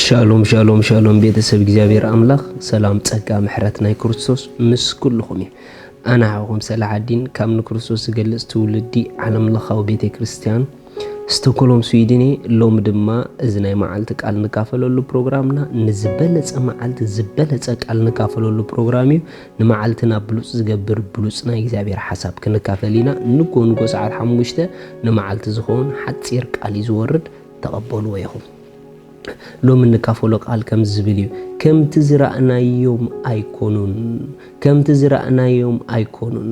ሻሎም ሻሎም ሻሎም፣ ቤተሰብ እግዚኣብሔር ኣምላኽ፣ ሰላም ጸጋ ምሕረት ናይ ክርስቶስ ምስ ኩልኹም እዩ። ኣነ ሓውኹም ሰላሓዲን ካብ ንክርስቶስ ዝገልጽ ትውልዲ ዓለም ለኻዊ ቤተ ክርስቲያን ስቶኮሎም ስዊድን እየ። ሎሚ ድማ እዚ ናይ መዓልቲ ቃል ንካፈለሉ ፕሮግራምና ንዝበለጸ መዓልቲ ዝበለጸ ቃል ንካፈለሉ ፕሮግራም እዩ። ንመዓልትና ብሉጽ ዝገብር ብሉጽ ናይ እግዚኣብሔር ሓሳብ ክንካፈል ኢና። ንጎ ንጎ ሰዓት ሓሙሽተ ንመዓልቲ ዝኸውን ሓጺር ቃል እዩ ዝወርድ። ተቐበልዎ ኢኹም። ሎሚ እንካፈሎ ቃል ከምዚ ዝብል እዩ። ከምቲ ዝረኣናዮም ኣይኮኑን። ከምቲ ዝረኣናዮም ኣይኮኑን።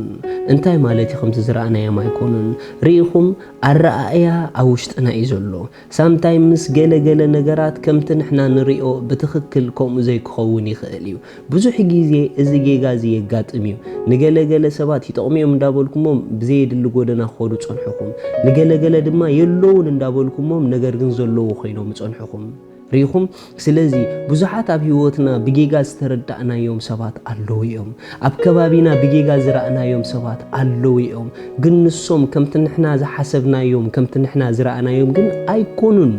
እንታይ ማለት እዩ ከምቲ ዝረኣናዮም ኣይኮኑን? ርኢኹም፣ ኣረኣእያ ኣብ ውሽጥና እዩ ዘሎ። ሳምታይምስ ገለ ገለ ነገራት ከምቲ ንሕና ንሪኦ ብትኽክል ከምኡ ዘይክኸውን ይኽእል እዩ። ብዙሕ ግዜ እዚ ጌጋ እዚ የጋጥም እዩ። ንገለ ገለ ሰባት ይጠቕሙ እዮም እንዳበልኩሞም ብዘየድሊ ጎደና ክኸዱ ጸንሕኹም። ንገለ ገለ ድማ የለውን እንዳበልኩሞም ነገር ግን ዘለዉ ኮይኖም ጸንሕኹም። ርኢኹም? ስለዚ ብዙሓት ኣብ ህይወትና ብጌጋ ዝተረዳእናዮም ሰባት ኣለዉ እዮም። ኣብ ከባቢና ብጌጋ ዝረኣናዮም ሰባት ኣለዉ እዮም። ግን ንሶም ከምቲ ንሕና ዝሓሰብናዮም፣ ከምቲ ንሕና ዝረኣናዮም ግን ኣይኮኑን።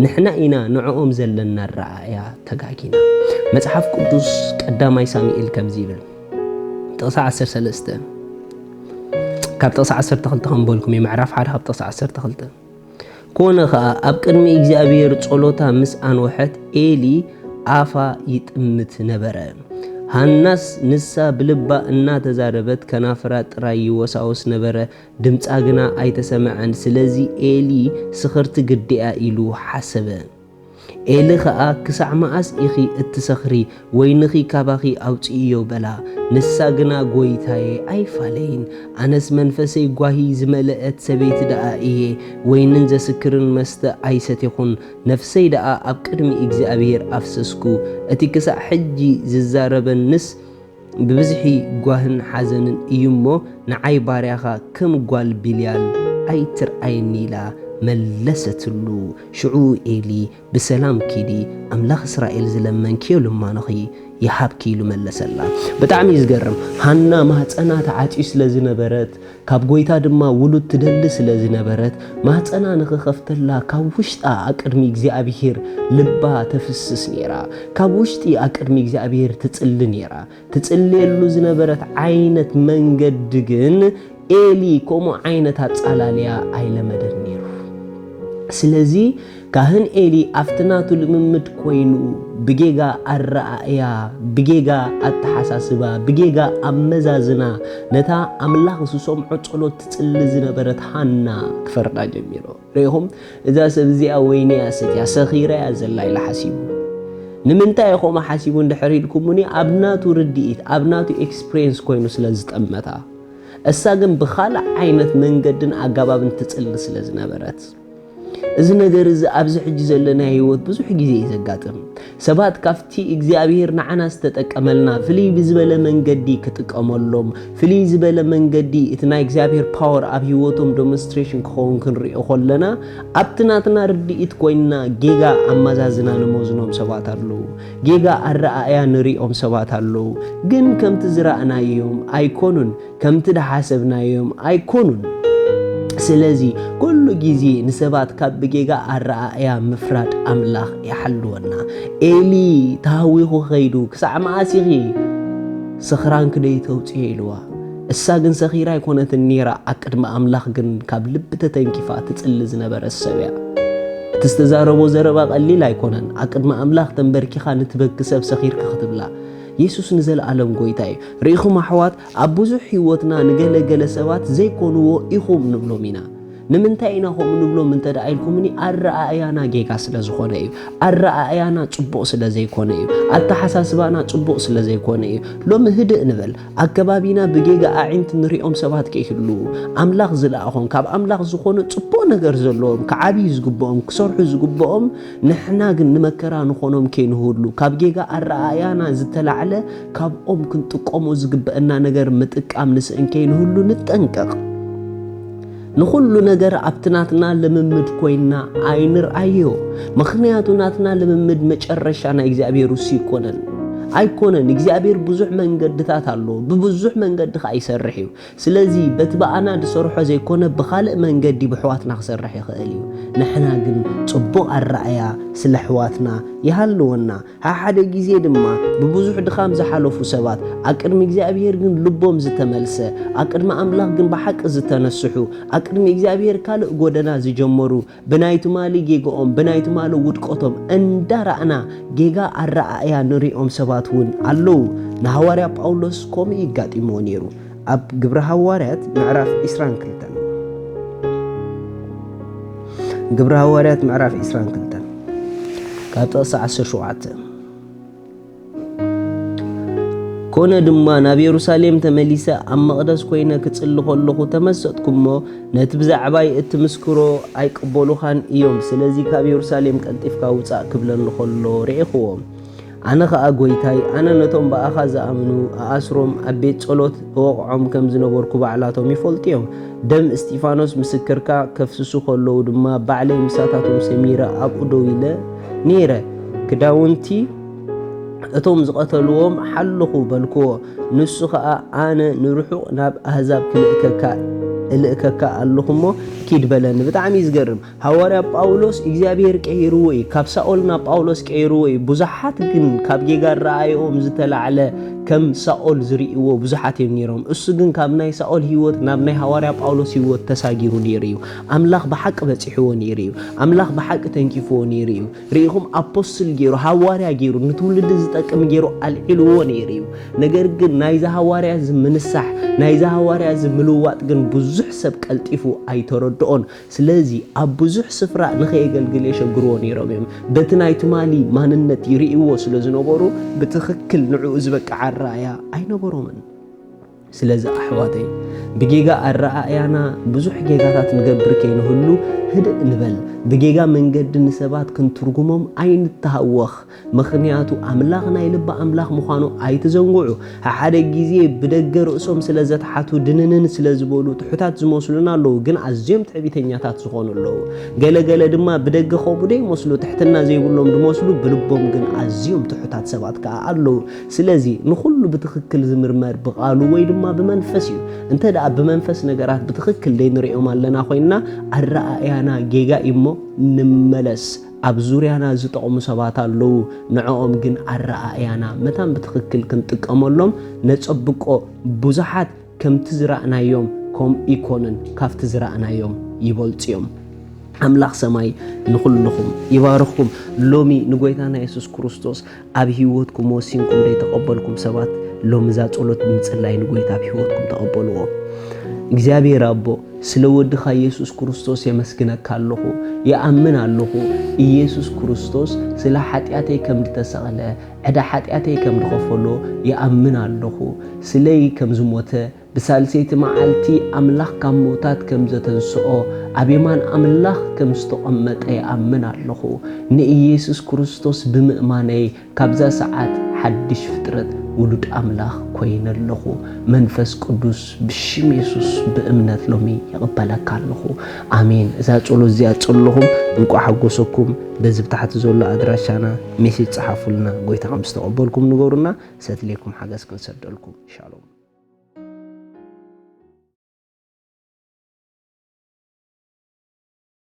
ንሕና ኢና ንዕኦም ዘለና ኣረኣእያ ተጋጊና። መጽሓፍ ቅዱስ ቀዳማይ ሳሙኤል ከምዚ ይብል። ጥቕሲ ዓሰርተ ሰለስተ፣ ካብ ጥቕሲ ዓሰርተ ክልተ ከንበልኩም እዩ። ምዕራፍ ሓደ ካብ ጥቕሲ ዓሰርተ ክልተ። ኮነ ኸኣ ኣብ ቅድሚ እግዚኣብሔር ጸሎታ ምስ ኣንወሐት ኤሊ ኣፋ ይጥምት ነበረ። ሃናስ ንሳ ብልባ እናተዛረበት ከናፍራ ጥራይ ይወሳወስ ነበረ፣ ድምጻ ግና ኣይተሰምዐን። ስለዚ ኤሊ ስኽርቲ ግዲኣ ኢሉ ሓሰበ። ኤሊ ኸኣ፣ ክሳዕ መኣስ ኢኺ እትሰኽሪ? ወይንኺ ካባኺ ኣውጽእዮ በላ። ንሳ ግና፣ ጐይታየ፣ ኣይፋለይን፣ ኣነስ መንፈሰይ ጓሂ ዝመልአት ሰበይቲ ደኣ እየ፣ ወይንን ዘስክርን መስተ ኣይሰቴኹን፣ ነፍሰይ ደኣ ኣብ ቅድሚ እግዚኣብሔር ኣፍሰስኩ። እቲ ክሳዕ ሕጂ ዝዛረበንስ ብብዝሒ ጓህን ሓዘንን እዩ እሞ፣ ንዓይ ባርያኻ ከም ጓል ቢልያል ኣይትርኣየኒ ኢላ መለሰትሉ። ሽዑ ኤሊ፣ ብሰላም ኪዲ፣ ኣምላኽ እስራኤል ዝለመንክዮ ልማኖኺ ይሃብኪ ኢሉ መለሰላ። ብጣዕሚ እዩ ዝገርም። ሃና ማህፀና ተዓፅዩ ስለ ዝነበረት፣ ካብ ጎይታ ድማ ውሉድ ትደሊ ስለ ዝነበረት፣ ማህፀና ንኽኸፍተላ ካብ ውሽጣ ኣቅድሚ እግዚኣብሔር ልባ ተፍስስ ነይራ። ካብ ውሽጢ ኣቅድሚ እግዚኣብሔር ትጽሊ ነይራ። ትጽልየሉ ዝነበረት ዓይነት መንገዲ ግን ኤሊ ከምኡ ዓይነት ኣጻላልያ ኣይለመደን ነይሩ። ስለዚ ካህን ኤሊ ኣብቲ ናቱ ልምምድ ኮይኑ ብጌጋ ኣረኣእያ፣ ብጌጋ ኣተሓሳስባ፣ ብጌጋ ኣመዛዝና ነታ ኣምላኽ ዝሰምዖ ጸሎት ትጽሊ ዝነበረት ሃና ክፈርዳ ጀሚሩ። ርኢኹም፣ እዛ ሰብ እዚኣ ወይኒ እያ ሰትያ፣ ሰኺራ እያ ዘላ ኢሉ ሓሲቡ። ንምንታይ እዩ ከምኡ ሓሲቡ እንድሕር ኢልኩምኒ፣ ኣብ ናቱ ርድኢት፣ ኣብ ናቱ ኤክስፒሪየንስ ኮይኑ ስለ ዝጠመታ። እሳ ግን ብኻልእ ዓይነት መንገድን ኣገባብን ትጽሊ ስለ ዝነበረት። እዚ ነገር እዚ ኣብዚ ሕጂ ዘለናዮ ህይወት ብዙሕ ግዜ እዩ ዘጋጥም። ሰባት ካብቲ እግዚኣብሔር ንዓና ዝተጠቀመልና ፍልይ ብዝበለ መንገዲ ክጥቀመሎም፣ ፍልይ ዝበለ መንገዲ እቲ ናይ እግዚኣብሔር ፓወር ኣብ ህይወቶም ዶሞንስትሬሽን ክኸውን ክንሪኦ ከለና፣ ኣብቲ ናትና ርድኢት ኮይንና ጌጋ ኣመዛዝና ንመዝኖም ሰባት ኣለዉ። ጌጋ ኣረኣእያ ንሪኦም ሰባት ኣለዉ። ግን ከምቲ ዝረኣናዮም ኣይኮኑን። ከምቲ ድሓሰብናዮም ኣይኮኑን። ስለዚ ኩሉ ግዜ ንሰባት ካብ ብጌጋ ኣረኣእያ ምፍራድ ኣምላኽ ይሓልወና። ኤሊ ተሃዊኹ ኸይዱ፣ "ክሳዕ መኣስ ኢኺ ስኽራንኪ ደይተውጽዮ?" ኢልዋ። እሳ ግን ሰኺራ ኣይኮነትን ነይራ፣ ኣቅድሚ ኣምላኽ ግን ካብ ልቢ ተተንኪፋ ትጽሊ ዝነበረት ሰብ እያ። እቲ ዝተዛረቦ ዘረባ ቀሊል ኣይኮነን። ኣቅድሚ ኣምላኽ ተንበርኪኻ ንትበኪ ሰብ ሰኺርኪ ክትብላ። የሱስ ንዘለኣለም ጎይታ እዩ። ርኢኹም ኣሕዋት፣ ኣብ ብዙሕ ህይወትና ንገለ ገለ ሰባት ዘይኮንዎ ኢኹም ንብሎም ኢና። ንምንታይ ኢና ከምኡ ንብሎም እንተ ደኣ ኢልኩምኒ፣ ኣረኣእያና ጌጋ ስለ ዝኾነ እዩ። ኣረኣእያና ጽቡቕ ስለ ዘይኮነ እዩ። ኣተሓሳስባና ጽቡቕ ስለ ዘይኮነ እዩ። ሎሚ ህድእ ንበል። ኣብ ከባቢና ብጌጋ ኣዒንቲ ንሪኦም ሰባት ከይህልዉ፣ ኣምላኽ ዝለኣኾም፣ ካብ ኣምላኽ ዝኾነ ጽቡቕ ነገር ዘለዎም፣ ክዓብዩ ዝግብኦም፣ ክሰርሑ ዝግብኦም፣ ንሕና ግን ንመከራ ንኾኖም ከይንህሉ፣ ካብ ጌጋ ኣረኣእያና ዝተላዕለ ካብኦም ክንጥቀሞ ዝግበአና ነገር ምጥቃም ንስእን ከይንህሉ ንጠንቀቕ። ንኹሉ ነገር ኣብቲ ናትና ልምምድ ኮይንና ኣይንርኣዮ። ምኽንያቱ ናትና ልምምድ መጨረሻ ናይ እግዚኣብሔር ውሲ ኣይኮነን። ኣይኮነን። እግዚኣብሔር ብዙሕ መንገድታት ኣለዎ፣ ብብዙሕ መንገዲ ኸዓ ይሰርሕ እዩ። ስለዚ በቲ ብኣና ዝሰርሖ ዘይኮነ ብኻልእ መንገዲ ብሕዋትና ክሰርሕ ይኽእል እዩ። ንሕና ግን ጽቡቕ ኣረኣእያ ስለ ኣሕዋትና ይሃልወና። ሓሓደ ግዜ ድማ ብብዙሕ ድኻም ዝሓለፉ ሰባት፣ ኣብ ቅድሚ እግዚኣብሔር ግን ልቦም ዝተመልሰ፣ ኣብ ቅድሚ ኣምላኽ ግን ብሓቂ ዝተነስሑ፣ ኣብ ቅድሚ እግዚኣብሔር ካልእ ጎደና ዝጀመሩ፣ ብናይ ትማሊ ጌግኦም፣ ብናይ ትማሊ ውድቀቶም እንዳረኣና ጌጋ ኣረኣእያ ንሪኦም ሰባት እውን ኣለዉ። ንሃዋርያ ጳውሎስ ከምኡ እዩ ኣጋጢምዎ ነይሩ። ኣብ ግብረ ሃዋርያት ምዕራፍ ዕስራን ክልተን፣ ግብረ ሃዋርያት ምዕራፍ ዕስራን ክልተን ካብ ጥቕሲ ዓሰርተ ሸውዓተ፣ ኮነ ድማ ናብ የሩሳሌም ተመሊሰ ኣብ መቕደስ ኮይነ ክጽሊ ከለኹ ተመሰጥኩ እሞ፣ ነቲ ብዛዕባይ እትምስክሮ ኣይቅበሉኻን እዮም። ስለዚ ካብ የሩሳሌም ቀልጢፍካ ውጻእ ክብለኒ ከሎ ርኤኽዎ። ኣነ ኸኣ ጐይታይ፣ ኣነ ነቶም ብኣኻ ዝኣምኑ እኣስሮም ኣብ ቤት ጸሎት እወቕዖም ከም ዝነበርኩ ባዕላቶም ይፈልጡ እዮም። ደም እስጢፋኖስ ምስክርካ ከፍስሱ ከለዉ ድማ ባዕለይ ምሳታቶም ሰሚረ ኣብኡ ደው ኢለ ነይረ። ክዳውንቲ እቶም ዝቐተልዎም ሓለኹ በልክዎ። ንሱ ኸኣ ኣነ ንርሑቕ ናብ ኣህዛብ ክልእከካ እልእከካ ኣለኹ እሞ ኪድ በለኒ። ብጣዕሚ እዩ ዝገርም። ሃዋርያ ጳውሎስ እግዚኣብሔር ቀይርዎ እዩ። ካብ ሳኦል ናብ ጳውሎስ ቀይርዎ እዩ። ብዙሓት ግን ካብ ጌጋ ኣረኣእያኦም ዝተላዕለ ከም ሳኦል ዝርእይዎ ብዙሓት እዮም ነይሮም። እሱ ግን ካብ ናይ ሳኦል ህይወት ናብ ናይ ሃዋርያ ጳውሎስ ህይወት ተሳጊሩ ነይሩ እዩ። ኣምላኽ ብሓቂ በጺሕዎ ነይሩ እዩ። ኣምላኽ ብሓቂ ተንኪፍዎ ነይሩ እዩ። ርኢኹም፣ ኣፖስትል ገይሩ፣ ሃዋርያ ገይሩ፣ ንትውልዲ ዝጠቅም ገይሩ ኣልዒልዎ ነይሩ እዩ። ነገር ግን ናይዚ ሃዋርያ እዚ ምንሳሕ፣ ናይዚ ሃዋርያ እዚ ምልዋጥ ግን ብዙሕ ሰብ ቀልጢፉ ኣይተረድኦን። ስለዚ ኣብ ብዙሕ ስፍራ ንኸየገልግል የሸግርዎ ነይሮም እዮም። በቲ ናይ ትማሊ ማንነት ይርእይዎ ስለ ዝነበሩ፣ ብትኽክል ንዕኡ ዝበቅዕ ኣረኣእያ ኣይነበሮምን። ስለዚ ኣሕዋተይ፣ ብጌጋ ኣረኣእያና ብዙሕ ጌጋታት ንገብር ከይንህሉ ህድእ ንበል። ብጌጋ መንገዲ ንሰባት ክንትርጉሞም ኣይንተሃወኽ። ምኽንያቱ ኣምላኽ ናይ ልቢ ኣምላኽ ምዃኑ ኣይትዘንግዑ። ሓደ ግዜ ብደገ ርእሶም ስለ ዘትሓቱ ድንንን ስለ ዝበሉ ትሑታት ዝመስሉና ኣለዉ፣ ግን ኣዝዮም ትዕቢተኛታት ዝኾኑ ኣለዉ። ገለ ገለ ድማ ብደገ ከምኡ ደይመስሉ፣ ትሕትና ዘይብሎም ዝመስሉ፣ ብልቦም ግን ኣዝዮም ትሑታት ሰባት ከኣ ኣለዉ። ስለዚ ንኹሉ ብትኽክል ዝምርመር ብቓሉ ወይ ድማ ብመንፈስ እዩ። እንተ ደኣ ብመንፈስ ነገራት ብትኽክል ደይንርእዮም ኣለና ኮይንና፣ ኣረኣእያና ጌጋ እዩ እሞ ንመለስ። ኣብ ዙርያና ዝጠቕሙ ሰባት ኣለዉ፣ ንዕኦም ግን ኣረኣእያና መታን ብትኽክል ክንጥቀመሎም ነጸብቆ። ብዙሓት ከምቲ ዝረኣናዮም ከምኡ ይኮኑን፣ ካብቲ ዝረኣናዮም ይበልጹ እዮም። ኣምላኽ ሰማይ ንኹልኹም ይባርኽኩም። ሎሚ ንጎይታና የሱስ ክርስቶስ ኣብ ህይወትኩም ወሲንኩም ዘይተቐበልኩም ሰባት፣ ሎሚ እዛ ጸሎት ብምጽላይ ንጎይታ ኣብ ህይወትኩም ተቐበልዎ። እግዚኣብሔር ኣቦ፣ ስለ ወድኻ የሱስ ክርስቶስ የመስግነካ ኣለኹ። ይኣምን ኣለኹ፣ ኢየሱስ ክርስቶስ ስለ ሓጢኣተይ ከም ዝተሰቕለ፣ ዕዳ ሓጢኣተይ ከም ዝኸፈሎ ይኣምን ኣለኹ። ስለይ ከም ዝሞተ፣ ብሳልሰይቲ መዓልቲ ኣምላኽ ካብ ምዉታት ከም ዘተንስኦ፣ ኣብ የማን ኣምላኽ ከም ዝተቐመጠ ይኣምን ኣለኹ። ንኢየሱስ ክርስቶስ ብምእማነይ፣ ካብዛ ሰዓት ሓድሽ ፍጥረት ውሉድ ኣምላኽ ኮይነ ኣለኹ። መንፈስ ቅዱስ ብሽም የሱስ ብእምነት ሎሚ ይቕበለካ ኣለኹ። ኣሜን። እዛ ጸሎት እዚኣ ጸለኹም እንቋዕ ሓጎሰኩም። በዚ ብታሕቲ ዘሎ ኣድራሻና ሜሴጅ ጸሓፉልና። ጎይታ ከም ዝተቐበልኩም ንገሩና። ሰትሌኩም ሓገዝ ክንሰደልኩም። ሻሎም።